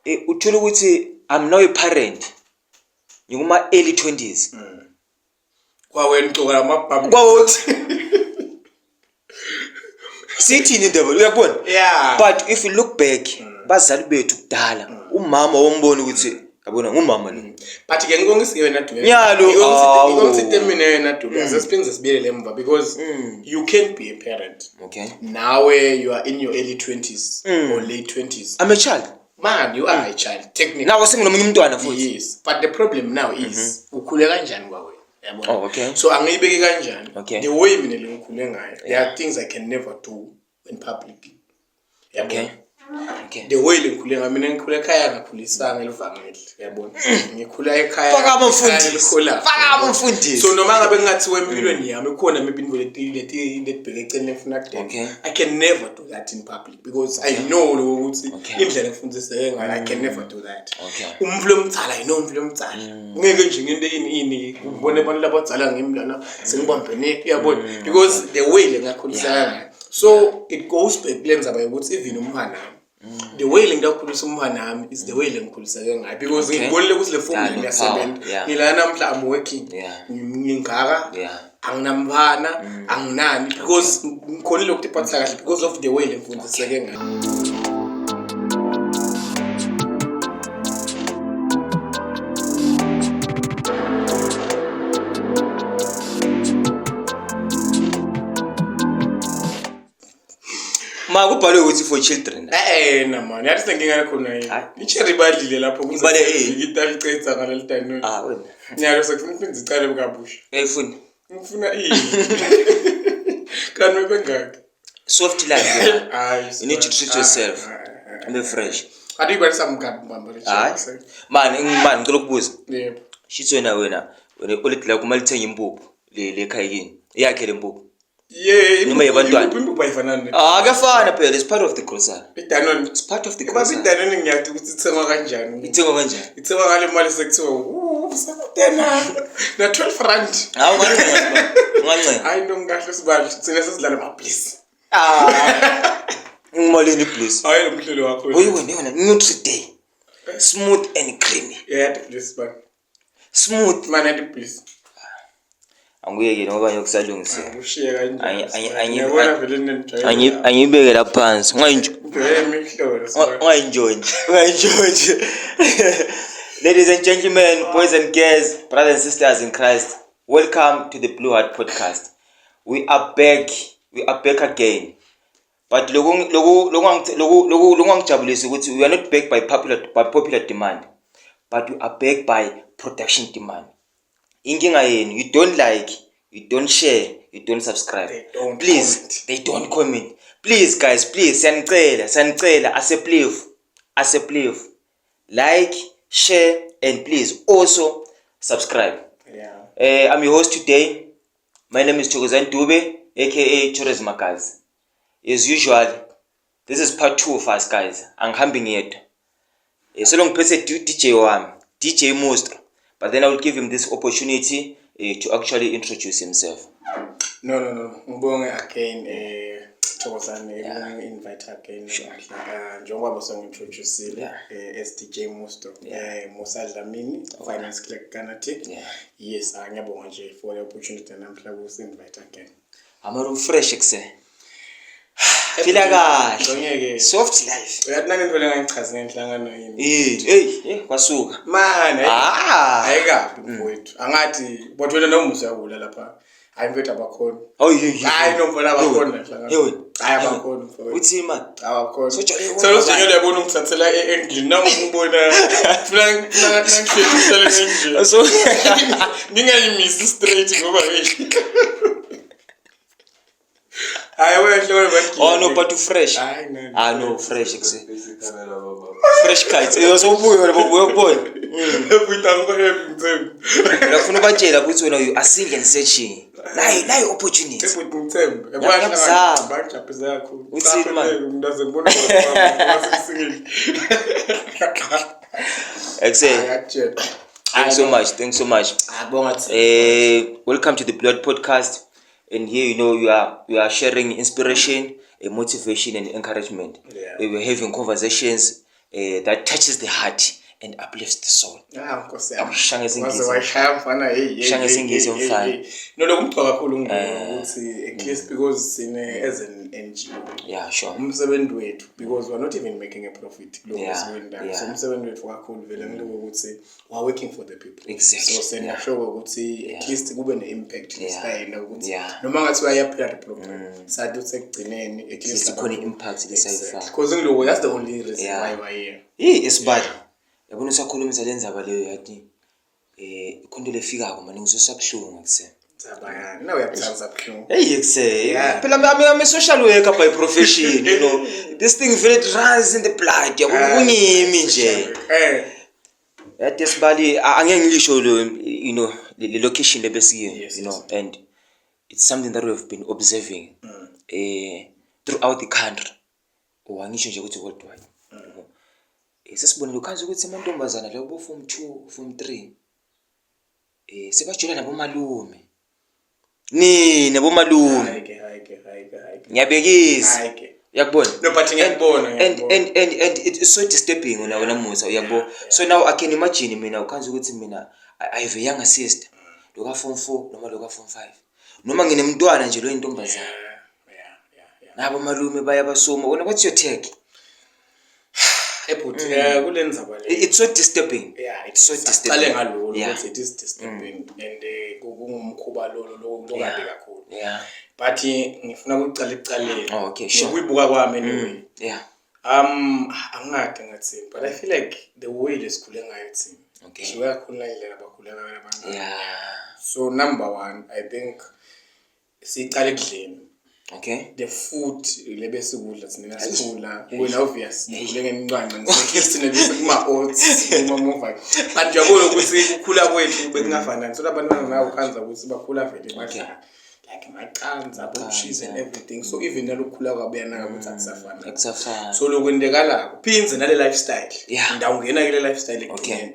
Uthola ukuthi I'm now a parent, ngikuma early 20s. Kwawena ugcoka lamabhamu. Kwawo sithini indaba, uyakubona? Yeah. But if you look back, bazali bethu kudala, umama wombona ukuthi yabona ngumama lo. But ke ngibonga wena Dube. Nyalo, awu. Ngibonga mina wena Dube. Asesiphinde sibuyele emva because you can be a parent. Nawe you are in your early 20s or late 20s. I'm a child. Man, you are a child technically. Nawe senginomunye umntwana futhi. Yes, but the problem now is ukhule kanjani kwawena? Yabona? Oh, okay. So angiyibeki kanjani? Okay. The way mina lengikhule ngayo, there are things I can never do in public. Yabona? Okay. The way lengikhule ngayo, mina ngikhule ekhaya ngakhulisanga elivangeli, yabona? Ngikhula ekhaya. Phakama ekhaya mfundisi. elikholayo. Phakama mfundisi. So noma ngabe kungathiwa empilweni yami khona maybe into leti leti letibheke eceleni engifuna kudela. Okay. I can never do that in public because I know lokho ukuthi indlela engifundiseke ngayo, I can never do that. Umfula omdala, I know umfula omdala. Ngeke nje ngento ini ini ubone abantu labadzala ngimi lana sengibambene, uyabona? Because the way lengakhuliseka ngayo. So it goes back kule ndzaba yokuthi even umhana wami, the way lengiyakhulisa umhana wami is the way lengikhuliseke ngayo because ngibonile ukuthi le formula Yeah, no iyasebenza. power. Yeah. Ngila namhla I'm working. Ngingaka anginamphana, anginani because ngikhonile ukutiphathisa kahle because of the way lengifundiseke ngayo. Ma kubhalwe ukuthi for children. Eh na man, yathi senkinga khona yini? Hayi. I-cherry badlile lapho kuze Ibale ini? italicetha ngaleli danone. Ah wena. Nyalo sekufuna iphinde icale kabusha. Uyayifuna. Ngifuna ini? Kanti bengaki? Soft life. Hayi. You need to treat yourself. Ube fresh. Ati ibalisa mngani mbamba le Hayi. cherry. Man, man ngicela ukubuza. Yebo. Shithi wena oledi lakho uma lithenga impuphu le ekhaya kini. Iyakhe le mpuphu. Yeah, Noma yabantwana. Impuphu ayifanani. Ah, kuyafana phela, it's part of the grocery. Idanone. It's part of the Baba grocery. idanone ngiyathi ukuthi ithengwa kanjani. Ithengwa kanjani? Ithengwa ngale mali sekuthiwa sekudena na 12 rand. Hawu ungancenga. Ungancenga. Hayi no ngikahle sibali thina sesidlala ama-bliss. Ah. Ngimalini bliss. Hayi lo mhlelo wakho. Oyi wena wena Nutri Day. Smooth and creamy. Yeah, bliss bani. Smooth. Mane yathi bliss. Angiyekele ngoba ngiyokusalungisela. Ushiye kanjani? Ngiyabona vele nenijwayele. Angiyibeke lapha phansi. Ungayinjo. Ngijwayele imihlolo. sibali. Ungayinjontshi. Ungayinjontshi. Ladies and gentlemen, boys and girls, brothers and sisters in Christ, welcome to the Blue Heart Podcast. We are back. We are back again. But lokhu lokhu lokhu lokhu lokungangijabulisi ukuthi we are not backed by popular demand, but we are backed by production demand. Inkinga yenu, you don't like, you don't share, you don't subscribe. They don't Please, comment. they don't comment. Please guys, please siyanicela, siyanicela aseplevu, aseplevu. Like, share and please also subscribe. I'm your host today. My name is Thokozani Dube, aka Torres Magazi. As usual, this is part 2 of us guys. Angihambi ngedwa. So ngiphethe DJ wami, DJ Mostro. But then I will give him this opportunity to actually introduce himself. No no no, ngibonge again Thokozani ukungi-invite again namhla. Njengoba bosengi-introduce-ile as DJ Musto. Musa Dlamini, finance clerk Kanathi. Yes, ngiyabonga nje for the opportunity namhla ukusi-invite again. Amaro fresh ekuse. Phila kahle. Ngeke. Soft life. Uyathi nani into lengangichazi ngenhlangano yini? Hey, hey, kwasuka. Man, Ah. ayikabi mfowethu. Angathi but wena noma usuyakula lapha. Hayi mfowethu abakhona. Oh, hey, hey. Hayi no mfana abakhona nhlangano. Hey wena. Hayi abakhona mfowethu. Uthi man. Abakhona. Sojwayele So ukubona losijwayele uyabona ungithathela endlini nami ngibona funa funa ngihleli nje. So Ngingayimisi straight ngoba hey. Hayi wena hlolo bathi. Oh no, but you fresh. Hayi no. Ah no, fresh ekuse. Fresh kites. Eh sowubuye wena uyokubona. Futhi angikho happy ngithembe. Ngifuna ubatshela ukuthi wena you are single and searching. Nayi nayi opportunity. Futhi ngithembe. Ngiyakuzama. Bangijabhisa kakhulu. Uthini man? Ngidaze ngibona ukuthi Ekuse. Ayakutshela. Thanks so much. Thanks so much. Abonga thi. Welcome to the Blood Podcast. And here, you know, you are sharing inspiration, motivation, and encouragement. We're having conversations. That touches the heart and uplifts the soul. Ah, Nkosi yami. Awushaya ngesiNgisi. Waze wayishaya mfana, hey, hey, Shaya hey, ngesiNgisi hey, mfana. hey, hey. No, lokhu kumgcoka kakhulu ngibona ukuthi at least because sine as an NGO. Yeah, sure. Umsebenzi wethu, because we're not even making a profit kuloko esikwenzayo. So umsebenzi wethu kakhulu vele ngiloko ukuthi we are working for the people. So senda sure ukuthi at least kube ne-impact lesayena ukuthi noma ngathi uyaphila le program, sathi ukuthi ekugcineni at least least kukhona i-impact lesayifaka. Because ngiloko, that's the only reason why we're here. Hey, esibali. Yabona usakhulumisa le ndzaba leyo, yathi khona into lefikako manje, ngizwisa buhlungu kuse. Ndzaba na uyabuthanda buhlungu. Hey, ekuse. Phela I'm a social worker by profession. This thing vele, it runs in the blood. Yabo, kungimi nje. Yathi esibali, angeke ngilisho lo le location lebesiyo, and it's something that we have been observing throughout the country. Or angisho nje ukuthi worldwide. Yabo. Sesibonile ukhanza ukuthi amantombazana lawo bo form 2, form 3 sebajola nabomalume. Nina bomalume. Hayi-ke, hayi-ke, hayi-ke, hayi-ke. Ngiyabekisa. Hayi-ke. Uyakubona? No, but ngiyakubona, And ngiyakubona. and it is so disturbing wena, wena Musa, uyakubona? So now I can imagine mina ukhanza ukuthi mina I have a younger sister loka form 4 noma loka form 5, noma nginemntwana nje lo intombazana, nabo malume bayabasoma. Wena, what's your take? Ebhuti, kule ndzaba le. It's so disturbing. Yeah, it It's so is. disturbing. Asiqale ngalolo ukuthi it is disturbing and kungumkhuba lolo lokabi kakhulu. But ngifuna ukucala ekucaleni. Oh, okay, sure. Ngikuyibuka kwami anyway. Angingade ngathini, but I feel like the way lesikhule ngayo thina. Sisuke kakhulu nalendlela abakhule ngayo abantu. So number one, I think sicale ekudleni. The food lebesikudla thina sikhula, wena obvious nikhule ngemncwanca, ngisekhe thina bese kuma oats, kuma mova, but njabona ukuthi ukukhula kwethu bekungafanani. So labantwana nawo khanza ukuthi bakhula vele badla like amaqanza, bo cheese and everything, so even nalokukhula kwabo uyanaka ukuthi akusafani. Akusafani. So lokwendekalako phindze nale lifestyle, ndawungena kule lifestyle ekugcineni.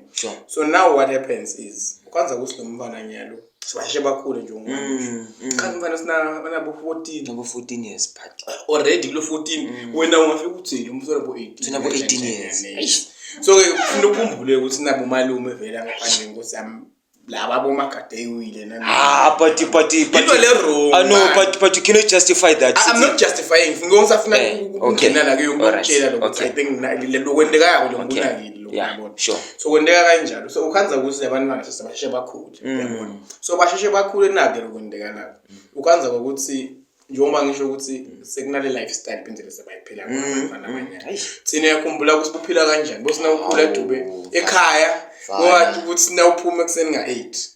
So now what happens is ukwanza ukuthi lo mfana nyalo sibasheshe bakhule nje, ungumfana cha, umfana sina banabo 14. Nabo 14 years, but Already kulo 14 wena ungafika uthi lo mfana bo 18. Thina bo 18 years. So ke ufuna ukukhumbule ukuthi nabo malume vele ngaphandle, nkosi yami, laba bomagade eyiwile nani. Ah, but Into le wrong, I know, man. but you cannot justify that. I'm not justifying, ngisafuna ukungena la kuyo, ngikutshela lokho. I think lokwendekayo lo ngikunakile lokho, uyabona. So kwendeka kanjalo, so ukhanza ukuthi labantwana sesebasheshe bakhule, uyabona. So basheshe bakhule, nake lokwendeka lapho ukhanza ukuthi njengoba ngisho ukuthi sekunale lifestyle phinde sebayiphila abantwana abanyana. Thina uyakhumbula ukuthi buphila kanjani bosina ukhula edube ekhaya, ngoba ukuthi nawuphuma ekuseni nga-8,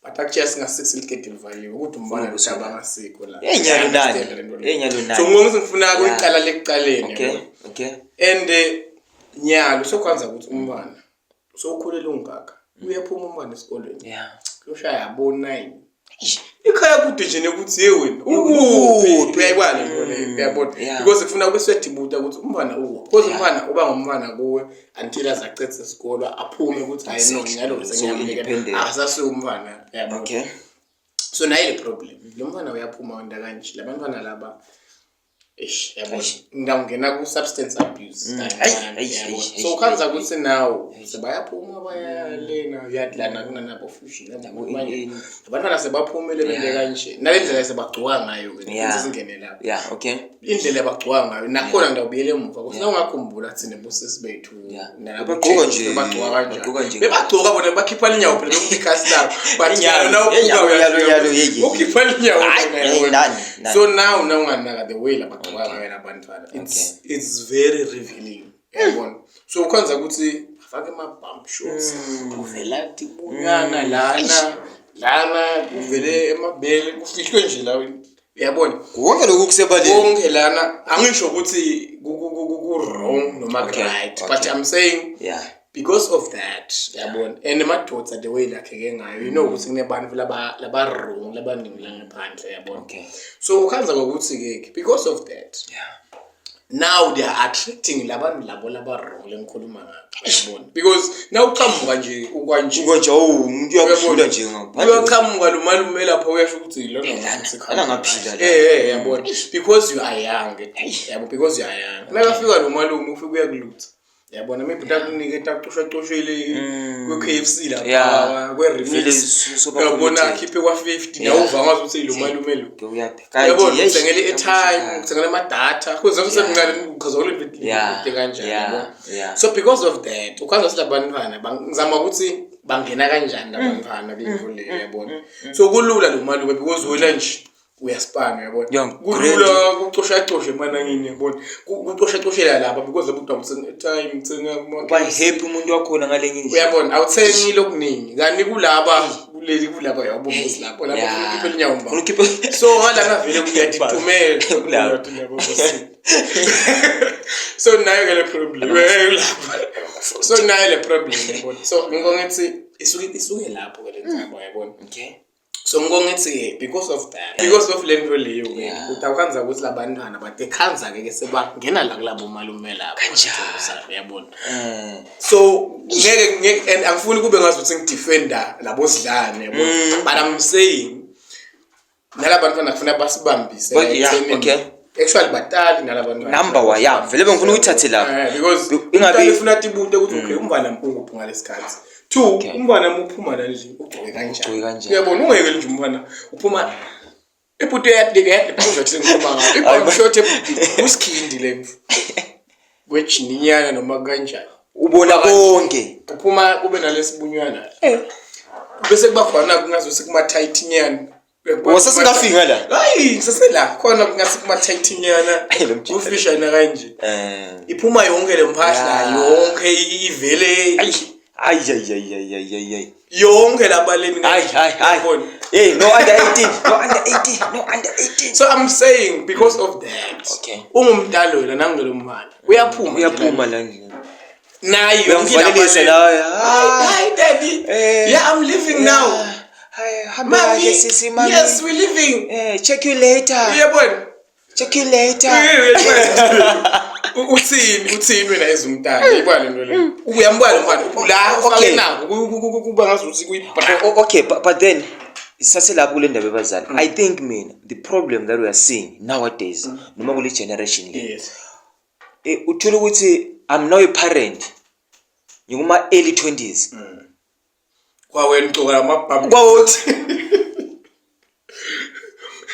but akutshela singa-6 ligede livaliwe, ukuthi umfana lotaba angasikho la. Hey, nyalo nani. Understand le nto leyo. Hey, nyalo nani. So ngibona ukuthi ngifuna kuyicala lekucaleni, yabona. And nyalo sokwenza ukuthi umntwana sowukhulele ungaka, uyaphuma umntwana esikolweni, kuyoshaya abo 9, ikhaya kude nje nekuthi, ye wena ukuphi? Ukuphi? Uyayibona le nto leyo, uyabona? Because kufuna kube siyadibuta ukuthi umntwana ukuphi, because umntwana uba ngumntwana kuwe until aze acede isikolo, aphume ukuthi hayi no, nyalo So sengiyamnikela, independent. akasasuye umntwana, uyabona? So naye le problem, lo mntwana uyaphuma wenda kanje, labantwana laba, eish, yabona, ngingangena ku-substance abuse kancane, yabona. So ukhanza ukuthi nawo sebayaphuma bayalena, uyadlana kunanabo fusion, Nabo manje abantwana sebaphumile bente kanje, nale ndlela sebagcoka ngayo-ke, singene lapho. Yeah, okay. Indlela abagcoka ngayo nakhona, ngidawubuyela emuva ukuthi nawungakhumbula thina bosisi bethu nalabo Bebagqoka nje, nje, bebagcoka bagqoka kanjani? nje. Bebagcoka bona bakhipha linyawo phela, bekuyikhasi labo, but Inyawo, now inyawo, ubuka inyawo, uyafika inyawo, ye, ye. ukhipha linyawo Hayi, wena, hayi, yabona. nani, nani. So now nawunganaka the way labagcoka ngayo labantwana, it's very revealing, yabona. So ukwenza ukuthi afake ama-bump shots, kuvela tibunyana lana lana, kuvele emabele, kufihlwe nje la, uyabona. Konke lokhu kusebaleni. Konke lana, angisho ukuthi ku-wrong noma right, but I'm saying because of that, yabona, and emadoda, the way lakheke ngayo, you know ukuthi kunebantu laba wrong labaningi la ngaphandle, yabona. So ukhanza ngokuthi-ke because of that, now they are attracting labantu labo laba wrong lengikhuluma ngabo, yabona, because nawuqhamuka nje ukwanje. Konje awu umuntu uyakudlula nje ngaphandle. Uyaqhamuka lo malume lapho, uyasho ukuthi lona Lana ngaphila la. Yabona, because you are young, yabo, because you are young, nakafika lo malume ufike uyakulutha. Yabona, maybe utakuniketa cushwa-cushwele kwe-KFC lapha, Vele kwe-remix. soba Uyabona, committed. akhiphe kwa-50, nawe uva ngazi ukuthi lo malume lo. Ke uyaphi? Uyabona, Kanti, eish, uthengele i-airtime, uthengele amadatha, kuze usemncane uchaza ukuthi kanjani, yabo. So because of that, ukwazi ukuthi labantwana ngizama ukuthi bangena kanjani labantwana kule leyo, yabona. So kulula lo malume because wena nje uyaspana, uyabona. Kulula kucoshacosha emanangini, yabona. Kucoshacoshela lapha because labo kuthiwa uthenga airtime, uthenga Uba happy umuntu wakhona ngalenye indlela. Uyabona, awuthengi lokuningi. Kanti kulaba kuleli kulaba yabo lapho lapho ufuna ukhiphe inyawo mba. Ufuna ukhiphe So ngalana vele uyaditumela. Kulapho. So nayo ke le problem. Kulapho. So nayo le problem, yabona. So ngithi isuke lapho ke le ndzaba, yabona. Okay. So ngithi because of that, because of le nto leyo ke, utawukhanza ukuthi labantwana batekhanza ke sebangena la kulabo malume lapho. Kanjani? Uyabona. So ngeke and angifuni kube ngazi ukuthi ngidefenda labo sidlane, yabona. But I'm saying nalabantwana kufanele basibambise. But, yeah, ekuthenini- okay. Actually batali nalabantwana. Number one, yeah. Vele bengifuna ukuyithathe lapho. Because Ingabi- umntwana ufuna tibute ukuthi okay, umntwana unguphi ngalesikhathi. Two, umntwana uphuma la nje ugqoke kanjani? Ugqoke kanjani? Uyabona, ungeke nje umntwana uphuma ibhuti uyadephuza ngikhuluma ngayo. Ibhuti short ebhuti usikhindi le mfu. Kwejininyana noma kanjani. Ubona konke. Uphuma kube nalesibunywana. Bese kuba khona kungazuthi kuma tight nyana. Wasesingafika la? Hayi, ngisesela khona kungase kuma tight nyana. Ayi, lo mjita. Ufishana kanje. Iphuma yonke le mpahla yonke ivele Ay ay ay ay ay ay ay. Yonke labaleni. Ay ay ay. Yabona? Hey, no under 18, no under 18, no under 18. So I'm saying because of that. Okay. Ungumdala wena nangelo mfana. Uyaphuma. Uyaphuma la ndlela. Naye yonke Uyamvalelisa labaleni. la. Ah. Hi daddy. Yeah, I'm leaving now. Hi, hambe Mommy. kahle sisi, mami. Yes, we're leaving. Check you later. Uyabona? Check you later. Uthini wena ezumntana, yibona lento le, uyambona lo mfana la ufake nako kuba ngazuthi kuyibra. Okay, but then sisaselapho kule ndaba yabazali. I think mina the problem that we are seeing nowadays, noma kule generation le, uthola ukuthi I'm now a parent, ngikuma early 20s. Kwawena ugcoka lamabhamu. Kwawothi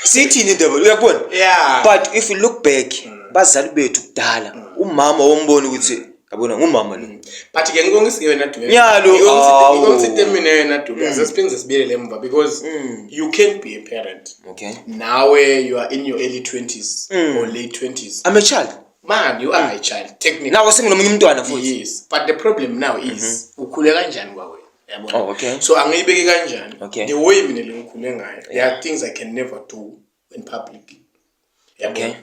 sithini indaba, uyakubona? Yeah. But if you look back, bazali bethu kudala, umama wombona ukuthi yabona ngumama lo. But ke ngikongisi wena Dube. Nyalo, awu. Ngikongisi mina wena Dube, asesiphinde sibiyele emva because you can't be a parent. Nawe you are in your early 20s or late 20s. I'm a child. Man, you are a child technically. Nawe senginomunye umntwana futhi. Yes, but the problem now is ukhule kanjani kwawena, yabona. Oh, okay. So angiyibeki kanjani. Okay. The way mina lengikhule ngayo, there are things I can never do in public, yabona.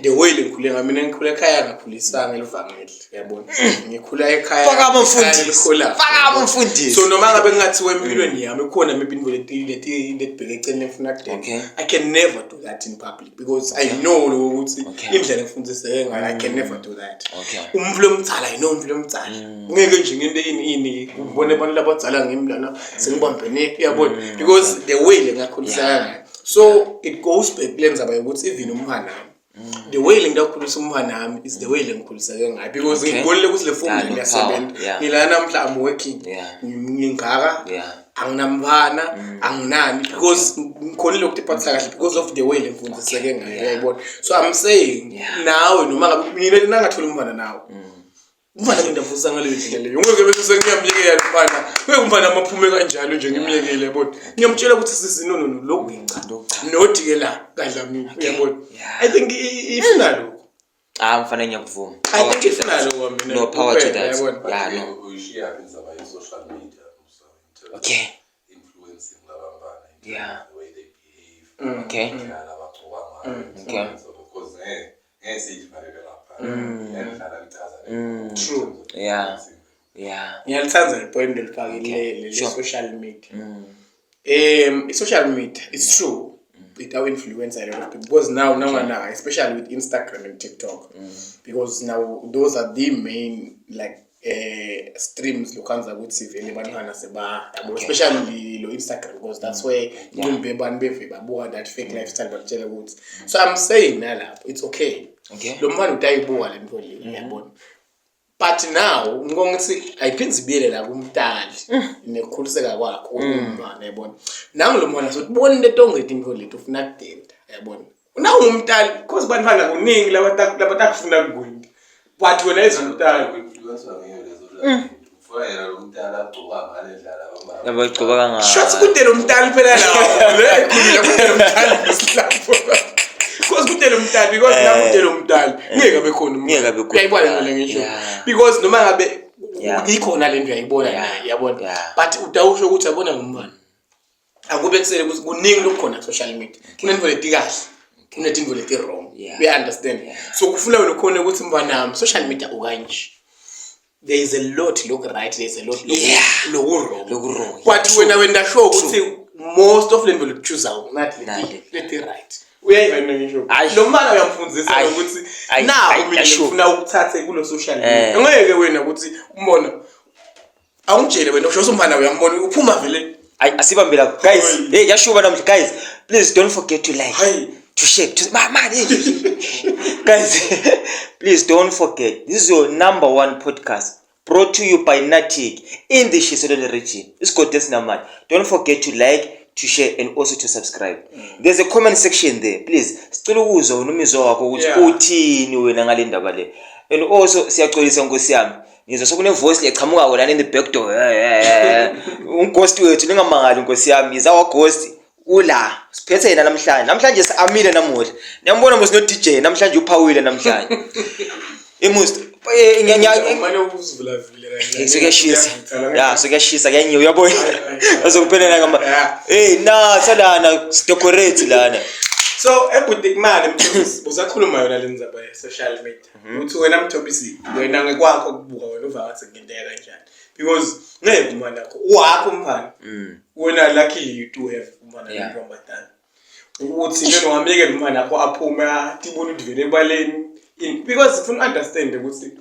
The way lengikhule ngayo, mina ngikhule ekhaya ngakhulisanga elivangeli, yabona, ngikhula ekhaya Faka ekhaya abamfundisi. elikholayo. Faka abamfundisi. So noma ngabe kungathiwa empilweni yami kukhona maybe into leti leti letibheke eceleni efuna kudela, I can never do that in public because I know lokho ukuthi indlela engifundiseke ngayo, I can never do that. Umfula omdzala, I know umfula omdzala, ngeke nje ngento ini ubone abantu labadzala ngimi lana sengibambene, uyabona, because the way lengakhuliseka ngayo. So it goes back kule ndzaba yokuthi even umhana wami, the way lengiyakhulisa umhana wami is the way lengikhuliseke ngayo because ngibonile ukuthi le formula Yeah, no iyasebenza. power, yeah. Ngila namhla I'm working, ngingaka, anginamfana, anginani, because ngikhonile ukutiphathisa kahle because of the way lengifundiseke ngayo, uyayibona. So I'm saying nawe noma ngabe mina nangathola umfana nawe, umfana ngindafundisa ngaleyo ndlela leyo, ngeke bese sengiyamyekela umfana, ngeke umfana amaphume kanjalo nje ngimyekele, yabona. Ngiyamtshela ukuthi sisi, no no no, lokhu ngicha, Lokhu cha. not ke la kadlamini, uyabona. I think ifuna lokho. Ah, mfana, ngiyakuvuma. I Power think to ifuna that. lokho mina. No power to Kuphela, that. yabona. Yeah, no. Uyishiya indzaba ye-social media, Musa, in terms of influencing labantwana in terms of the way they behave, indlela labagcoka ngayo, and so of course ngeke siyivalele ngaphandle, iyadlala lichaza in terms of influencing. Ngiyalithanda le point lelifakile le social media. I-social media, it's true, it will influence a lot of people because now now now especially with Instagram and TikTok, because now those are the main like streams lokhanza ukuthi vele bantwana seba, yabo, especially lo Instagram, because that's where kumbe abantu beve babuka that fake lifestyle, bakutshela ukuthi. So I'm saying nalapho it's okay. Lo mfana utayibuka le nto le, uyabona. But now ngibonga ukuthi ayiphinde ibuyele la kumtali nekukhuliseka kwakho umntwana, yabona. Nangu lo mntwana sothi bona into etongeta into lethu ufuna kudenta, yabona. Nawu umtali because bantwana kuningi labatakufuna kukwinta. But wena as umtali Influence ngiyo lezo ufuna yena lo mntana agcoka ngale ndlela abamba Abagcoba kangaka. Shothi kude lo mntali phela lapho. Le ekhulile kude lo mntali nesihlapho. Because kude lo mntali, because la kude lo mntali ngeke abe khona umntwana. Ngeke abe khona. Uyayibona le ngisho. Because noma ngabe ikhona le nto uyayibona naye, yabona. But utawusho ukuthi yabona ngumntwana. Akube kusele ukuthi kuningi lokukhona ku social media. Kunento leti kahle. Kunetinto leti wrong. We understand. So kufuna wena ukhona ukuthi mntwanami social media ukanje. There is a lot look right, there is a lot look loku wrong. Loku wrong. But wena wena sure ukuthi most of lento lokuchoosayo nathi Nali. leti right. Uyayiva into ngisho. Ayi. Lo mntwana uyamfundisa Ayi. ukuthi Ayi. naku Ayi, mina yasho. ngifuna ukuthathe kulo social media. Eh. Ngeke wena ukuthi umbona awungitshele wena usho umfana uyambona uphuma vele. Ayi, asibambe lapho guys. Hayi. Hey, yashuba namhla guys. Please don't forget to like, Hayi. to share, to ma man. Hey. Guys, please don't forget. This is your number one podcast brought to you by Natic in the Shiselweni region. Isigodi esinamandla. Don't forget to like, to share and also to subscribe. There's a comment section there. Please, sicela ukuzwa wena umizwa wakho ukuthi uthini wena ngale ndaba le. And also siyaxolisa nkosi yami. Ngizwa sekune voice leqhamuka lana in the back door. Unghost wethu ningamangali nkosi yami. Iza wa ghost ula siphethe yena namhlanje. Namhlanje siamile namuhla. Niyambona mos no DJ namhlanje uphawile namhlanje. Imust Umane ukuzivulavule kancane. Sekuyashisa. Kuyavutha la. Ya, sekuyashisa kuyanyiwa uyabona. Azokuphelela ngama. Yeah. Hey, na salana sidecorate lana. So ebhuti kumali Mthobisi usakhuluma yona le ndzaba ye social media. Uthi wena Mthobisi wena ngekwakho kubuka wena uva ngathi ngenteka kanjani. Because ngeke umntwana wakho wakho umntwana. Wena lucky you do have umntwana wentombazana. Ukuthi lona ungamyekela umntwana wakho aphume atibone ukuthi vele ebaleni. Because ufuna understand ukuthi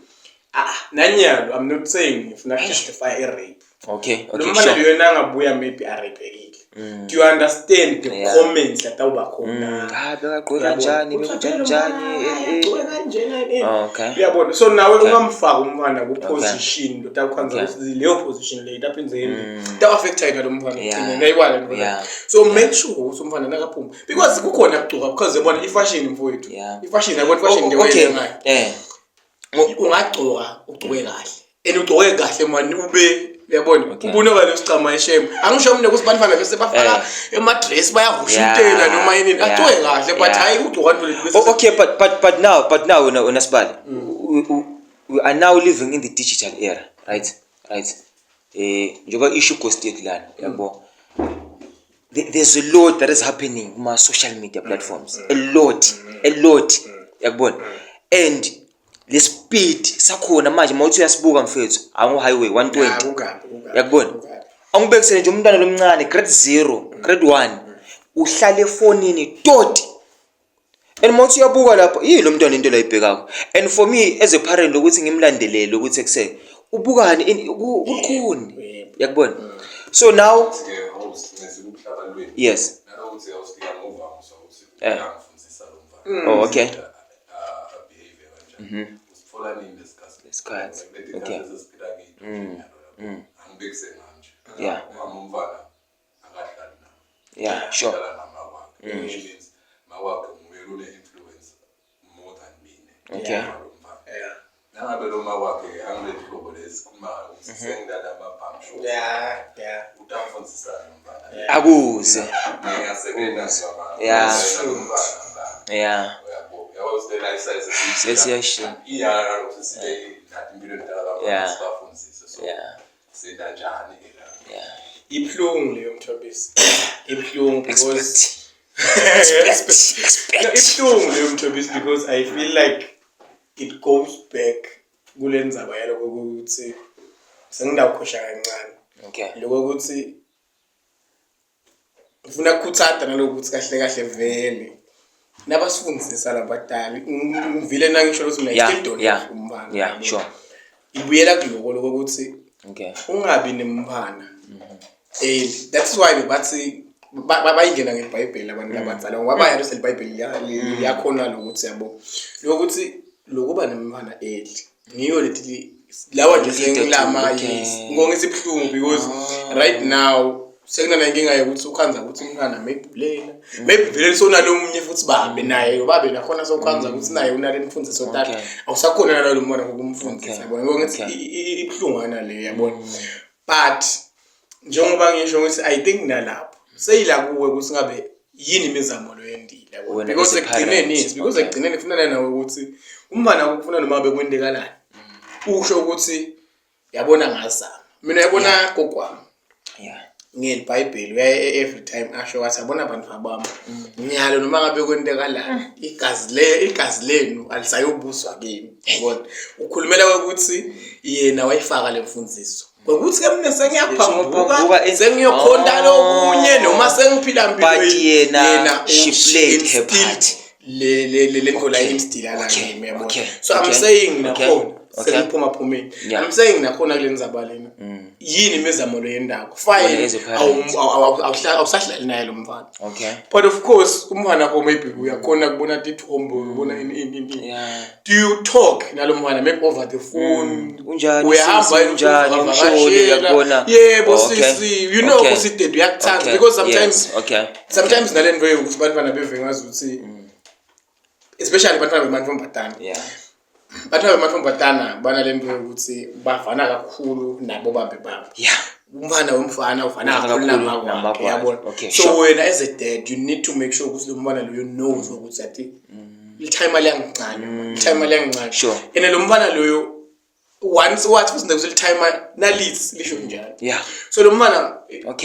ah nanyalo I'm not saying ngifuna justify a rape. Okay, Lo mfana sure. loyona angabuya maybe arepekile. Do you understand the comments latawuba khona? Ah, bekagqoke kanjani, Uthathele bekunjani njani. lo mfana, agqoke kanjena, eh. Oh, okay. Uyabona, so nawe ungamfaki umfana ku-position lotakukhanza ukuthi leyo position leyo itaphinze yini itawu-affecta yena lo mfana ekugcineni. Uyayibona le nto? So make sure ukuthi umfana nakaphuma because kukhona kugcoka because yabona ifashion mfowethu. Ifashion yabona ifashion nje Okay. ngayo. Ungagcoka ugcoke kahle and ugcoke kahle mani ube uyabona ubona lo sicama eshame angisho mina ukuthi bantwana bese bafaka emadress bayahushutela noma yini agcoke kahle but hayi ugcoka nto leti bese Oh, okay, but now wena Sibali, we are now living in the digital era, right? Right. Njengoba isho ghost yethu lana, yabo. There's a lot that is happening kuma social media platforms. A lot, a lot. Yakubona. And le speed sakhona manje mawuthi uyasibuka mfethu, angu highway 120. Kukabi, kukabi, Yakubona. kukabi. Angibekisele nje umntwana lomncane grade 0, grade 1 uhlala efonini toti. And mawuthi uyabuka lapho yini lo mntwana into layibhekako. And for me as a parent ukuthi ngimlandelele ukuthi ekuse ubukani kukhuni. Yakubona. So now Ke host nesikumhlaba lweni. Yes. Nalokuthi awusifika ngovamusa ukuthi uyangifundisa lo mfana. Oh, okay. A behavior kanjani. Usithola nini lesikhathi? Lesikhathi. Leti Okay. khathi esesiphila kiyo nje nyalo yabo. Angibekise ngami nje. Wami umfana akadlali nami. Yeah, sure. Udlala nama wakhe. Which means ma wakhe nguye lone influence more than mina. Okay. Lo mfana. Nangabe lo ma wakhe angileli hlobo lesikhuluma ngalo ukuthi sengidlala ama-bum shows. Utamfundisa lo mfana. Akuze. Ngiyasebenza mama. Uyabo. Yabo sile lifestyle sesiyiphila. Sesiyashintsha. Iyala nalokhu sesibe nathi impilo endala kakhulu sibafundise. So senza njani ke la? Ibuhlungu leyo Mthobisi. Ibuhlungu because Expect. Expect. Ibuhlungu leyo Mthobisi because I feel like it goes back kule ndzaba yaloko ukuthi sengidawukhosha kancane. Lokho ukuthi ngifuna ukukhuthata nalokho ukuthi kahle kahle vele nabasifundisa labadala ngivile nangisho ukuthi mina still don't have umfana. Yeah, sure. Ibuyela kuloko lokho ukuthi ungabi nemfana. That's why bathi bayingena ngeBhayibheli abantu labadala ngoba bayazi ukuthi iBhayibheli liyakhona lokuthi yabo. Lokuthi lokuba nemfana early ngiyo leti Lawa nje Leader to, sengilama okay. yes. Ngibonga isibuhlungu because right now sekunanenkinga yokuthi ukhanza ukuthi umntwana maybe lena maybe vele sonalo omunye futhi babe naye babe nakhona sokhanza ukuthi naye unale mfundiso tata awusakhona nalo mntwana ngokumfundisa yabona. Ngibonga ukuthi ibuhlungwana le yabona, but njengoba ngisho ukuthi I think nalapho seyila kuwe ukuthi ngabe yini imizamo lo yendile yabona. Wena Because as a ekugcineni parent, yes, because ekugcineni kufunana nawe ukuthi umntwana kufuna noma ngabe kwentekalani usho ukuthi yabona ngazama mina, yabona gogo wami ngelibhayibheli uyaye every time asho wathi yabona abantu abami nyalo noma ngabe kwentekalani igazi lenu alisayobuswa kimi, yabona. Ukhulumela ukuthi yena wayifaka le mfundiso ngokuthi ke mina sengiyaphambuka sengiyokhonta lokunye noma sengiphila mpilo. But yena, she played her part. Le ndlela instila la kimi, yabona. So I'm saying nakhona sengiphuma phumile. I'm saying nakhona kule ndzaba lena yini imizamo lo yendako, fine. Wena as a parent. Awusahlali naye lo mfana. But of course umfana wakho maybe uyakhona kubona tithombe, ubona ini ini ini. Do you talk nalo mfana maybe over the phone? Unjani, Uyahamba sisi, unjani, uvakashela. umhloli, uyakubona. Yebo. Sisi, you know ukuthi dad uyakuthanda because sometimes sometimes nale nto yokuthi bantwana beve ngazuthi, especially bantwana bemantombazana, bantwana bemantombazana banale nto yokuthi bavana kakhulu nabo babe babo. Umfana womfana uvana Uvana kakhulu kakhulu namakwakhe, namakwakhe. yabona. So wena as a dad you need to make sure ukuthi lo mfana loyo knows ukuthi athi litimer liyangincane, litimer liyangincane. And lo mfana loyo once wathi futhi ndekuthi litimer nalithi lisho njalo. So lo mfana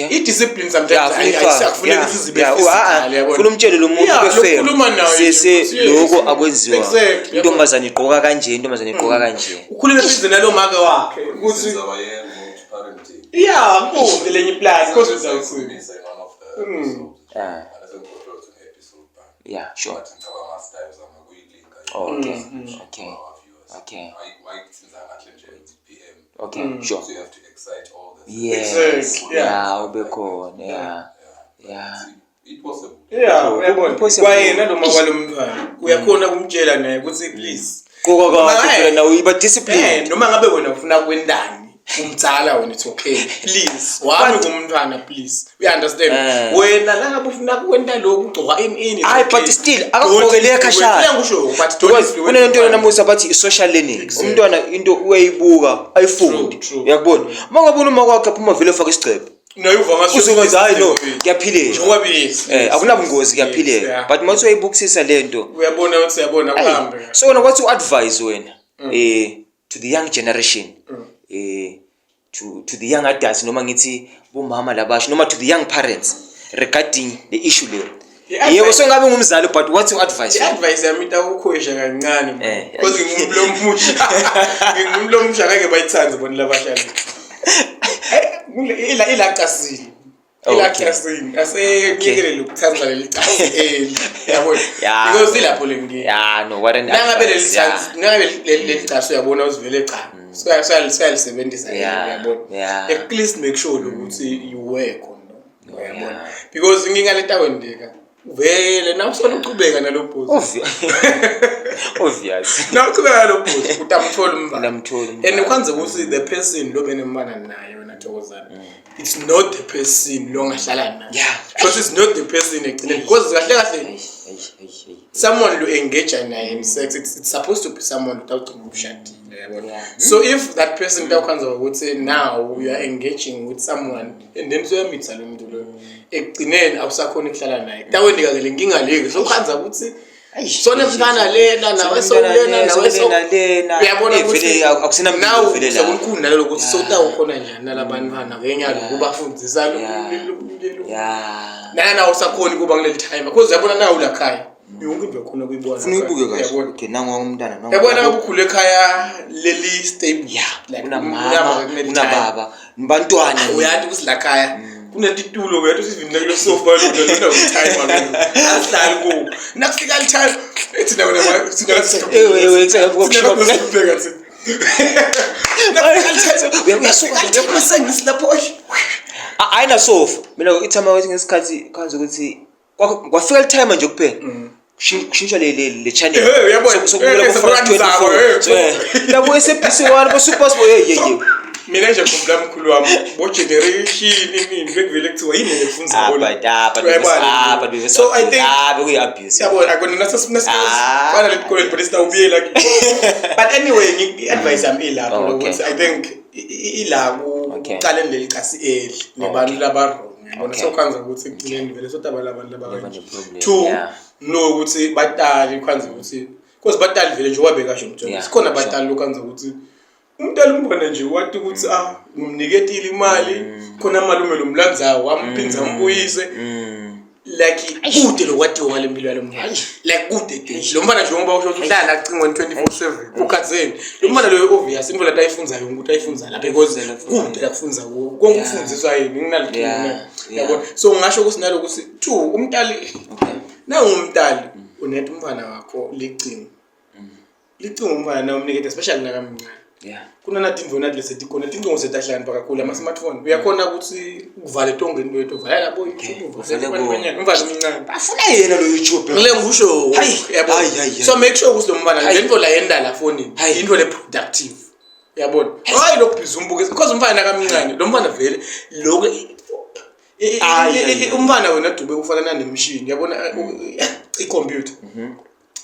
i-discipline sometimes Funeka akufuneki ukuthi zibe physical, yabona. Funa umtshele lo muntu Yeah, ube fair. lokukhuluma naye nje Sese ukuthi yes. lokho akwenziwa. Exactly, yabona. Intombazane igqoka kanje, intombazane igqoka kanje. Ukhulume futhi nalo make wakhe ukuthi Indaba ye-remote parenting. Yeah, kude lenye iplani because uzawuthini. Sikhulumisa in one of the episodes. Manje sengikhohlwe ukuthi une-episode bani. Yeah, sure. But ngicabanga style zama kuyilinka Oh, okay. for our viewers. Wayikuthinza kahle nje PM. Okay, sure. So you have to excite all the Yes. Yeah. Yeah, ube khona. Yeah. It possible. Yeah, uyabona. Possible. Kwayena lo makwalo mntwana uyakhona ukumtshela naye ukuthi please Qoka Noma kahle phela nawe iba disciplined. Noma ngabe wena ufuna kwendani umdzala wena, it's okay, please wami kumntwana, please, you understand? Wena la ngabe ufuna kwenta lokhu ugcoka ini ini, it's Hayi, okay. but still, Don't akakugqokele influence- ekhashana. Yeah, ngisho, but don't Because influence kunento umntwana. namusa bathi i-social learning, umntwana into uyayibuka ayifunde. True, true. Uyakubona uma ungabona uma kwakhe aphuma vele ufake isigcebe Naye uva ngaso uzokathi hayi no, kuyaphileka. Njengoba yes, Akunabungozi, yes, kuyaphileka, but uma uyayibukisisa le nto uyabona ukuthi uyabona kuhambe. So wena kwathi u-advise wena to the young generation, to the young adults, noma ngithi bomama labasha, noma to the young parents regarding the issue leyo. Yebo, songabe ngumzali, but what's your advice? I-advice yami itakukhwesha kancane because ngingumuntu lomusha, ngingumuntu lomusha, ngeke bayithande bona labahlali ila casini ila casini aseyekele lokuthanda leli casi eli, yabona, because ilapho le nkinga. Yeah, no, what an Nangabe leli advice, yeah. chance, nangabe leli casi uyabona uzivele cha suyalisebenzisa, uyabona, at least make sure ukuthi you wear condom, uyabona, because inkinga letakwendeka vele nawe usona uqhubeka nalo bhuzi. Obvious. Nawe uqhubeka nalo bhuzi utamthola umntwana. Utamthola umntwana. And kwanze ukuthi the person lo benemntwana naye wena Thokozana, it's not the person lo ongahlala naye. Because it's not the person egcineni, because kahle kahle Eish, eish, eish, eish. Someone lo engage naye in sex, it's supposed to be someone utawugcina umshadile, yabona. So if that person utawukhanza ukuthi now you are engaging with someone and then soyamitha lo muntu loyo, ekugcineni awusakhona ukuhlala naye, kutawendeka ke le nkinga leyo sokhanza ukuthi Eish, sona eish, mfana eish. lena nawe Sona sowulena lena, nawe sowulena lena. uyabona ukuthi Vele akusenamlilo now vele la. sekulikhulu nalelo ukuthi sowutawukhona njani nalabantwana ngenyalo kubafundisa nana usakhona ukuba kuleli time because uyabona nawe ulakhaya yonke into yakhona kuyibona. Funa uyibuke kahle. Uyabona. Okay, nangu umntana, nangu. Yabona ngabe ukhule ekhaya leli stable, like Unamama, unamama kuleli time. unababa, nibantwana. Uyathi ukuthi la khaya kunetitulo, uyathi ukuthi even kulo sofa lona lona utime asihlali kuwo nakufika litime thina wena thina Ewe, ewe, sibheka thina Uyasuka. Sengisi lapho. Ayina sofa. Mina ithama wathi ngesikhathi khanze ukuthi kwafika litime nje kuphela. Kushintsha le channel. Eh, uyabona. Sokubukela Eh, bo France sekuranzako, 24. So, labo SABC 1 bo Super Sport, hey hey hey. Mina nje ngikhumbula mkhulu wami bo generation nini bekuvele kuthiwa yini lefunza Ah, bona. but ah but Uyayibona? ah but bese So I think ah bekuyi abuse. siyabona akona Ah. nasifana letikolweni but sitawubuyela kiyo. But anyway, i-advice yami ilapho Oh, okay. ukuthi I think ila kuqaleni leli casi eli nebantu laba-wrong, yabona. Okay. So khanza ukuthi ekugcineni vele sotaba labantu labakanje. Bane-problem, Two, yeah. no ukuthi batali khanza ukuthi because batali vele njengoba bekasho mjolo Yeah, sikhona batali lokhanza ukuthi umntwana umbona nje wathi ukuthi ah ngimniketile imali khona malume lo mlandzayo wamphinza ambuyise, like kude lokwatiwa kwale mpilo yalo mntwana, like kude de lo mfana, njengoba usho ukuthi uhlala la cingweni 24/7 ukhatheni lo mfana loyo, obvious into lati ayifunzayo ukuthi ayifunza la because kude la kufunza kuwo konke ukufundiswa yini nginalicingo, yabona. So ngingasho ukuthi nalokuthi two umntali nangumntali unet umfana wakho licingo, licingo umfana na umnikete, especially nakamncane, kunanathi indvo nathi lesetikhona tincingo setahlakanipha kakhulu, ama-smartphone uyakhona ukuthi uvale tonke into yethu, uvala labo YouTube, uvale uvale kuwo. umfana omncane. Bafuna yena lo YouTube. Ngile ngisho, Hayi, yabo. hayi, hayi, hayi. So make sure ukuthi lo mfana Hayi. le nto la yenda la fonini Hayi. into le productive, uyabona, hayi lokhu busy umbuke because umfana kamncane lo mfana vele lokhu Hayi, hayi, hayi. Umfana wena dube ufanana nemishini, yabona, i-computer,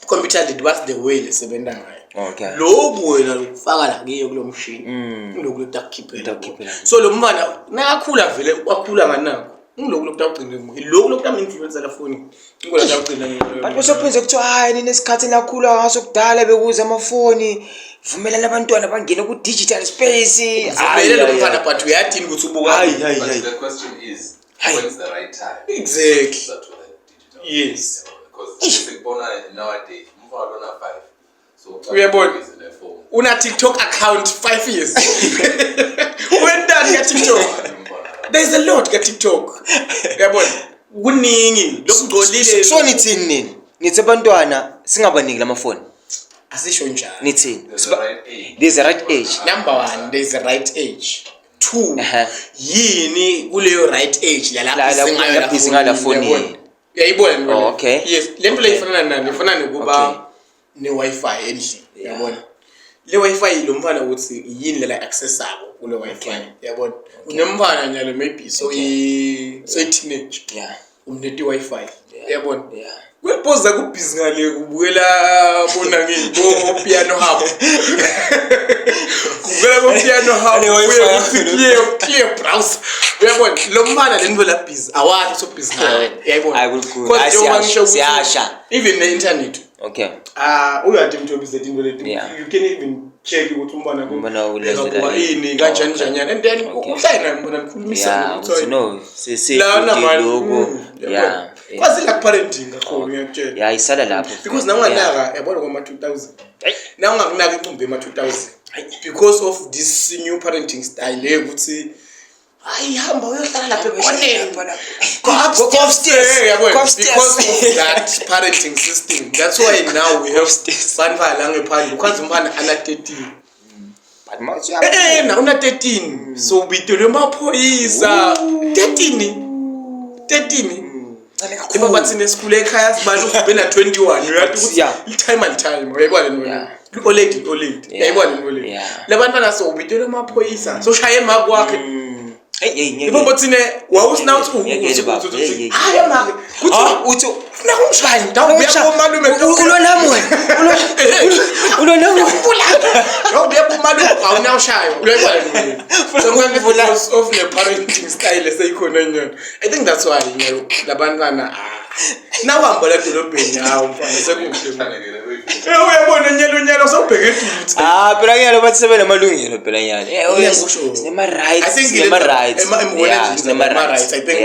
computer did, what's the way lesebenza ngayo. Lokhu wena lokufaka la kiyo kulo mshini kuloku lokutakukhiphela. Lokutakukhiphela. So lo mfana nakakhula vele wakhula nganakho ngiloku lokutawugcina, lokhu lokutam-influencer la fonini ngiko latawugcina. But bese kuthiwa hayi ninesikhathi nakhula ngaso kudala bekuza amafoni, vumelani abantwana bangene ku-digital space. Vele lo mfana, but uyathini ukuthi ubuka? Hayi, hayi, But hayi. the question is, Hayi. when's the right time Exactly. to start with that digital? Because sikubona nowadays, umfana lona 5. So uqala Uyabona? ukubhizi nefoni. Una TikTok account 5 years, wentani ka-TikTok? Umfana. There's a lot ka-TikTok, uyabona, kuningi lokungcolile. So nithini nini? Nithi abantwana singabaniki lamafoni? Asisho njalo. Nithini? There's a right age. There's a right age. Number one, there's a right age. Two, yini kuleyo right age La- la busy ngayo la fonini. Uyabona? Uyayibona le nto Oh, leyo? okay. Yes, le nto leyo ifana nani? Ifana nokuba ne-Wi-Fi endlini, uyabona, le Wi-Fi lo mfana ukuthi yini lela accessako kule Wi-Fi, uyabona. Unemfana nyalo maybe so i so i-teenage, umneti i-Wi-Fi, uyabona, kweliphoza kubhizi ngale kubukela bona ngini bo piano hub, kubukela bo piano hub. Ane-Wi-Fi. Kuye kuthi clear clear browser, uyabona, lo mfana le nto la busy awazi so busy ngayo, uyayibona. Hayi, kulikhulu. Because Hayi, njengoba siyasha, ngisho ukuthi siyasha. Even ne-internet, ah, uyathi mthobi into leti, you can even check ukuthi umntwana Umntwana ulenzela bekabuka ini. ini kanjani njanyana, and then uhlale naye mbona nikhulumisana Yeah, ukuthi ukuthi no, lana sesekude man, lokho. Uyabona? Kwazi la parenting kakhulu, ngiyakutshela. Yeah, isala lapho. Because nawunganaka, yabona, kwama-2000, nawungakunaka incumbi ema-2000 because of this new parenting style le ukuthi hayi hamba uyohlala lapha ekoneni, go Go upstairs. Eh, yabona, Go upstairs. because of that parenting system, that's why now we have Upstairs. bantwana la ngephandle ukhanza umfana ana 13. But manje Eh, na una 13, so ubitelwe emaphoyisa 13 13. Iba bathina esikhule ekhaya sibani ube na 21, uyathi ukuthi i-time and time, uyayibona le nto. I-olady, i-olady, uyayibona le nto le. Labantwana so ubitelwe emaphoyisa so shaye emaki wakhe. Hey hey, ngeke. Ibo bathine wawusina uthi Ngeke baba. Hey, hey. hayi maki kuthi Ah, uthi funa kumshaya ndawubuya komalume. Ulwa nami wena. Ulwa nami wena. Ndawubuya komalume awunawushaywa, uyayibona le nto. So because of the parenting style eseyikhona nyona, I think that's why labantwana, ah, nawuhamba la edolobheni, hawu mfana, sekuhle. Eh, uyabona nyalo nyalo sewubheke eduze. Ah, phela nyalo bathi sebenamalungelo phela nyalo. Eh, oh, yes. Ngiyakusho. Sinema rights, I think sinema rights. Yeah, sinema rights. I think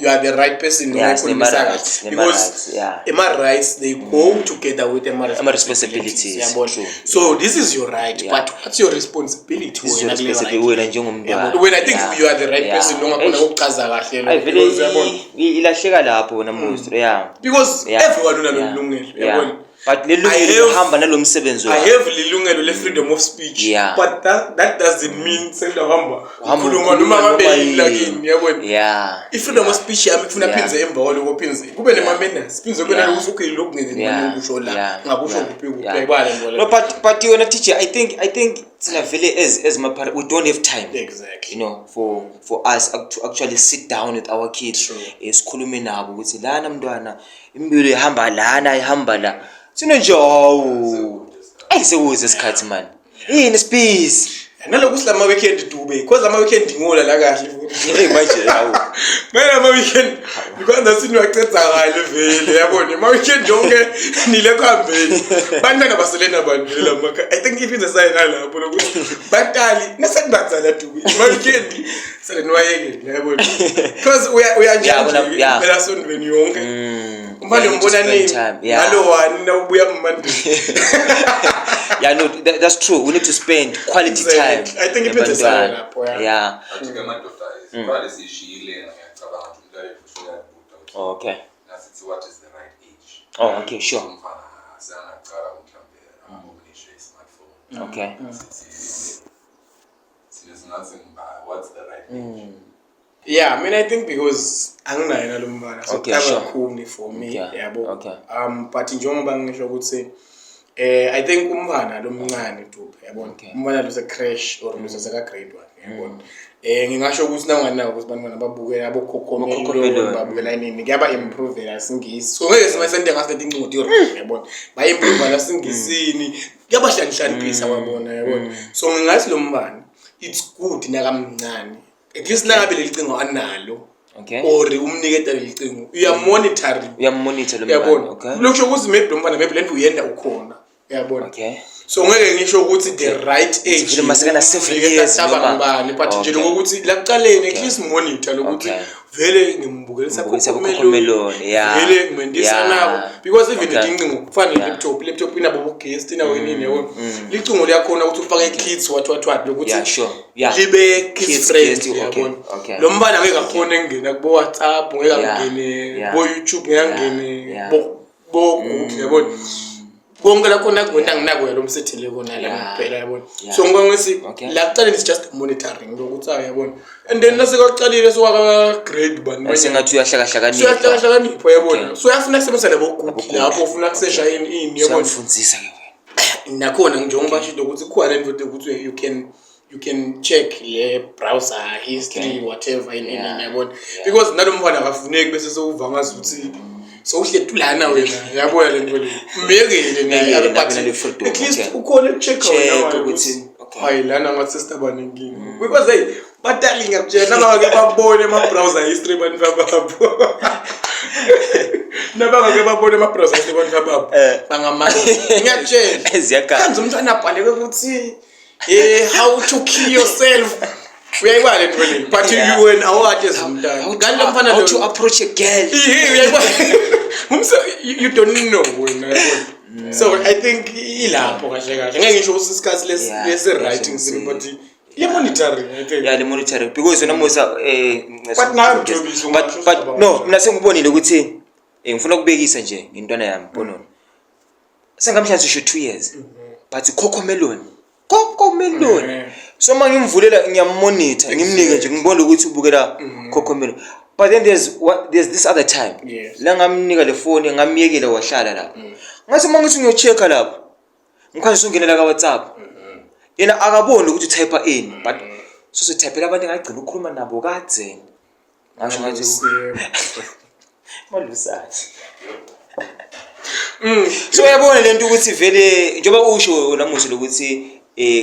you are the right person Yeah, okhulumisa sinema kahle. rights, sinema Because rights, yeah. ema rights they go together with ema Ama responsibilities, Yabona. true. So this is your right, Yeah. but what's your responsibility This is your wena kuleyo responsibility right? wena njengomntwana. Yabona. Wena, I think you are the right person ongakhona Eish. ukuchaza kahle Ayi lo, vele because uyabona. ilahleka lapho wena Mostro, yeah. Because everyone unalo Yeah. lungelo, uyabona. But lelungelo lihamba nalomsebenzi wakho. I have lilungelo le freedom of speech. Yeah. But that doesn't mean sengahamba ukhuluma noma ngabe yini lakini yabona. Yeah. I freedom of speech yami kufuna phinze emva kwaloko phinze kube nema manners phinze kube nalokuthi okay lokhu ngeke ngibone ukusho la ngakusho kuphi kuphi ayibala ngibona. No but yona teacher I think thina vele as my parent we don't have time. Exactly. For us to actually sit down with our kids sikhulume nabo ukuthi lana mntwana impilo ihamba lana ihamba la thina nje hawu ayi sekuze isikhathi mani yini sibhizi. Naloku silama weekend dube because ama weekend ngola la kahle futhi. Hey manje hawu. Manje ama weekend because nasini wacedza kahle vele yabona ama weekend yonke nile kuhambeni. Bantwana basele nabantu la maka. I think if it's a sign lapho lokuthi batali nasekubatsala dube ama weekend sele niwayekele yabona. Because uya uyanjani phela sondweni yonke. Umfana Yeah, you need to umbona spend nini? time, yeah. Ngalo wani nawubuya kumandi. Yeah, no, that's true. We need to spend quality time. Exactly. I think iphinde nabantwana. sale lapho, yeah. Yeah. But-ke amadoda isiqale siyishiyile ngiyacabanga ukuthi umntwana futhi uyabuta ukuthi Oh, okay. nasithi what is the right age. Oh, okay, sure. Umfana sengaqala mhlawumbe abonishe i-smartphone. Okay. Sithi thina singathi ngiba what's the right age? Yeah, I mean I think because anginayo nalo mfana so Okay, sure. kakhulu for me yabo. But njengoba ngisho ukuthi I think umfana lo mncane Dube yabona. Umfana lo se crash or lo seka grade 1 yabona. Ngingasho ukuthi nawunganako ukuthi bantwana babukela abo Cocomelon. Cocomelon babukela nini kuyaba improve la singisi. So ngeke simasende ngase incwadi yabona. Ba improve la singisini kuyabahlanhlanphisa wabona yabona. So ngingathi lo mfana it's good nakamncane. At least nangabe leli cingo analo or umniketa leli cingo uyamonitoring Uyamonitor lo mntwana. uyabona. Okay. Lokusho ukuthi maybe lo mfana maybe lento uyenda ukhona uyabona. So ngeke ngisho ukuthi the right age Vele masekana 7 umniketa years taba noma- ngubani but nje Okay. lokuthi lakuqaleni at least monitor lokuthi vele ngimbukelisa Ngimbukelisa Cocomelon, Cocomelon, yeah. vele ngimendisa nabo because even letincingo kufana ne-laptop laptop inabo bo-guest inawo inini yabona licingo liyakhona ukuthi ufake kids what what what lokuthi Yeah, sure. Yeah. libe kids Kids, friendly guest, okay, yabona. okay. Lo mfana ngeke akhone ukungena kubo WhatsApp ngeke angene kubo YouTube ngeke angene bo Google yabona. Konke lakhona kuyona nginako yalo msethele kona la kuphela yabona. So ngibona ukuthi la kuqaleni is just monitoring lokuthi ayi yabona. And then nasekaqalile sowaka grade bani Sengathi uyahlakahlakanipha. Uyahlakahlakanipha yabona. So uyafuna kusebenzisa labo Google lapho ufuna kusesha ini ini yabona. Siyamfundisa ke wena. Nakhona njengoba shilo ukuthi kukhona le nto ukuthi you can check le browser history whatever in in yabona because nalo mfana akafuneki bese sewuva ngazi ukuthi sowuhleti lana wena yabona le nto le mbekele naye Mbekele but nabe nale freedom, at least ukhona ukucheck Check wena ukuthi, ukuthi hayi lana ngathi sesitabane inkinga because hey batali ngiyakutshela nabangake babone ama-browser history bantu bababo nabangake babone ama-browser history bantu bababo bangamanga ngiyakutshela. Ziyakhala. Kanti umntwana abhaleke ukuthi how to kill yourself uyayibala le nto le but you wena awathi ezumntana kanti lo mfana How to approach a girl. Ihe, uyayibona umse you don't know wena yabona. So I think ilapho kahle kahle ngeke ngisho ukuthi isikhathi lesi right ngisini but le monitoring I think. Yeah, le monitoring because wena Musa But nawe Mthobisi, but ungasho but usicabanga. No, mina sengibonile ukuthi ngifuna ukubekisa nje ngintwana yami bonona sengamhlanje sisho 2 years but Cocomelon Cocomelon. So uma ngimvulela ngiyamonitor ngimnike nje ngibone ukuthi ubukela Cocomelon but then there's this other time la ngamnika le phone ngamyekela wahlala lapho ngathi uma ngithi ngiyochecka lapho ngikwazi ukungenela ka WhatsApp yena akaboni ukuthi utype ini but sosotypela abantu engagcina ukukhuluma nabo kadze ngasho ngathi malusana. So uyabona lento ukuthi vele njengoba usho namuhla lokuthi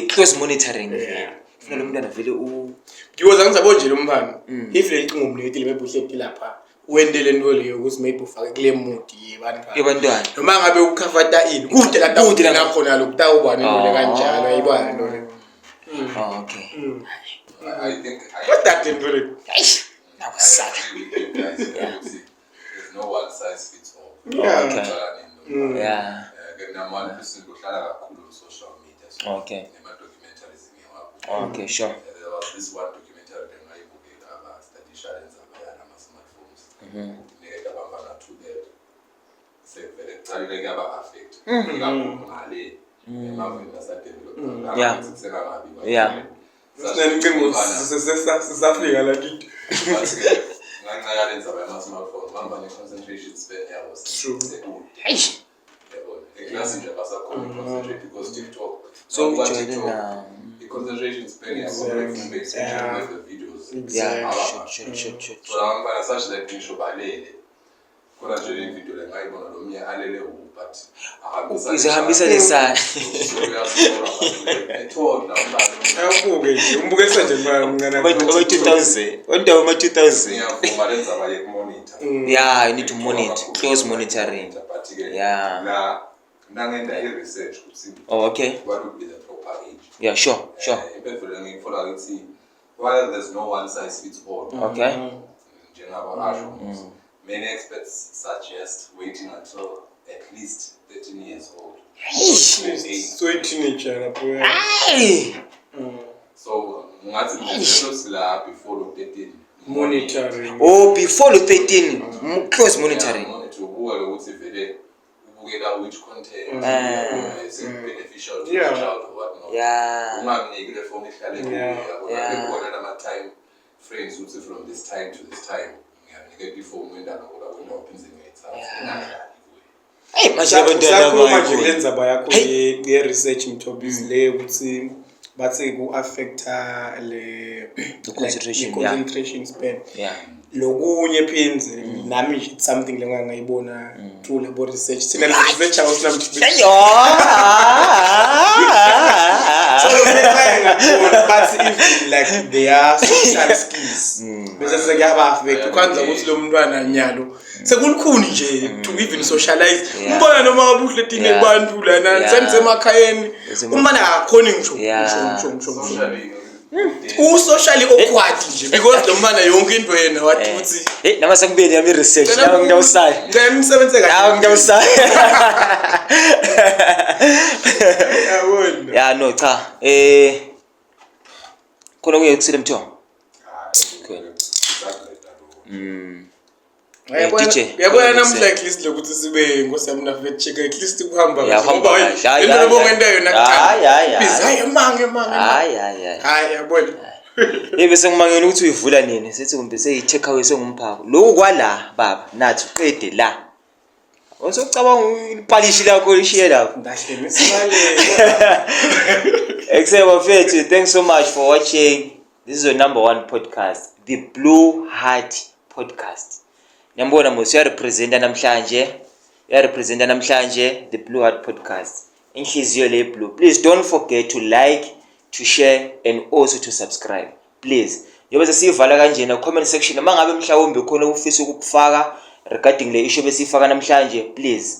close monitoring vele funa lo mntwana vele u Because angizabo nje lo mfana if le cingo umniketile maybe uhleti lapha wente le nto leyo ukuthi maybe ufake kule mood yebantwana yebantwana noma ngabe ukhafata ini kude la Kude la- tawungena khona lo kutawuba nento le kanjalo ayibona lento le. Oh, okay. I think I Kodwa le nto le Eish, nawe sala. agree with you guys ukuthi there's no one size fits all. Okay. Ke nama one person uhlala kakhulu on social media so nema documentaries ngiyawabuka. Okay, sure. There was this one documentary engayibukela abastadisha lenzaba yalama smartphones. Niketa abantwana to that sevele kucalile kuyaba affect. Ikakhulu ngale emaveni asa-develop. Kusengabi. Sinencingo sisafika la kithi. Nganxa yale ndzaba yama-smartphone, bahamba ne-concentration span yabo sekude. Eish. Yabona, eklasini nje abasakhona uku-concentrate because TikTok. So Nakuba ujwayele TikTok, na- i-concentration span yabo especially with the videos. Yeah, Ababa. sure. So laba bantwana such that ngisho balele khona nje le video le ngayibona, lo mnye alele wu but ahambisa Izihambisa lesana. ethola umntwana. Awubuke nje, umbukisa nje mncane. Aba 2000. Wondawo ama 2000. Ngiyavuma le ndzaba yeku-monitor. Yeah, you need to monitor, close monitoring. But ke la nangenda i-research ukuthi what would be the proper age. Yeah, sure. Impendulo engiyithola ukuthi while there's no one size fits all, njengabo asho, many experts suggest waiting until at least 13 years old. So i-teenager lapho, yeah. Hey. So ngathi mina la before lo 13. Monitoring. Oh, before the 13, close monitoring. Yeah, monitor, ubuke ukuthi vele ubukela which content, is it beneficial to the child or what not. Ungamniki le phone ihlale kuye, yabona. Kukhona nama time frames ukuthi from this time to this time ngiyamnika ifoni, wenda lokho la wenda uphinde ngiyayithatha, ingadlali kuye. Hey, manje abantwana Usakhuluma nje abayi. kule ndzaba yakho ye-research, Mthobisi, le ukuthi bathi ku-affecta le The concentration, le concentration span. Lokunye phinze nami nje, it's something le ngangayibona through labo research, thina le research awusinamthobisi. Ayo. So ngakubona bathi even like their social skills bese sekuyaba-affect, kwanza ukuthi lo mntwana nyalo sekulukhuni nje to even socialize. Umbona noma ngabe uhletini kubantu lana senisemakhayeni, umntwana akakhoni ngisho ngisho ngisho ngisho. Socially U-socially awkward nje because lo mntwana yonke into yena wathi ukuthi Hey, nama sekubeni yami research. Nawe ngiyawusaya. Ngicela nimsebenze Nawe kahle. ngiyawusaya. Yabona. Ya, no, cha. Khona kuye kusile, Mtho. Uyabona- DJ, Uyabona namhla khona at least lokuthi sibe ngosiyamna vet check, at least kuhamba Ya, kahle. kuhamba Ngoba kahle. Hayi, into hayi, lobongenta yona hayi, hayi, kuqala. Busy, hayi. hayi, emange emange. Hayi, hayi, hayi. Hayi, yabona. Hey, bese ngimangela ukuthi uyivula nini. Sithi kumbe seyi take away, sengumphako. Lokhu kwala baba, nathi uqede la. Usocabanga ipalishi lakho lishiye lapho. Ndahle nisibale. Except bafethu, thanks so much for watching. This is your number one podcast, the Blue Heart Podcast. Niyambona mos, uyarepresenta namhlanje. Uyarepresenta namhlanje the Blue Heart Podcast. Inhliziyo le blue. Please don't forget to like, to share and also to subscribe. Please. Njengoba sesiyivala kanjena, comment section uma ngabe mhlawumbe khona ufisa ukufaka regarding le issue besiyifaka namhlanje, please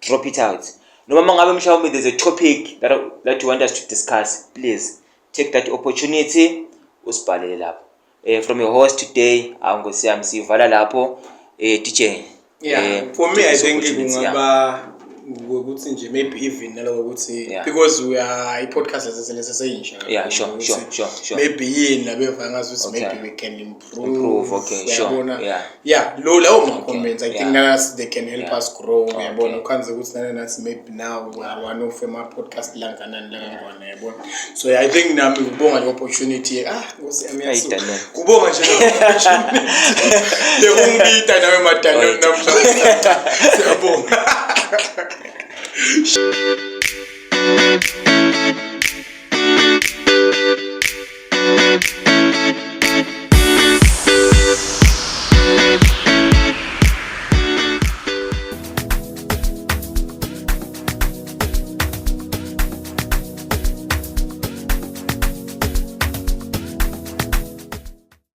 drop it out. Noma uma ngabe mhlawumbe there's a topic that you want us to discuss, please take that opportunity usibhalele lapho. From your host today, awunkosi yami, siyivala lapho. DJ. Yeah, for me take I this think opportunity, yeah. kungaba ukuthi nje maybe even naloko ukuthi because we are i-podcast leseseyintsha. Yeah, sure. Maybe yini labeva ngazuthi maybe we can improve. Improve, okay, sure, Uyabona? Yeah. Yeah, lo lawo ma-comments, I think nanathi they can help us grow, uyabona, ukhanze ukuthi nana nathi maybe now we are one of ama-podcast langanani langangwana, yabona. So yeah, I think nami kubonga le opportunity, ah, nkosi yami, Ayi, yasuka. Danone. Kubonga nje le opportunity lekungibita nawe madanoni namhlanje, siyabonga.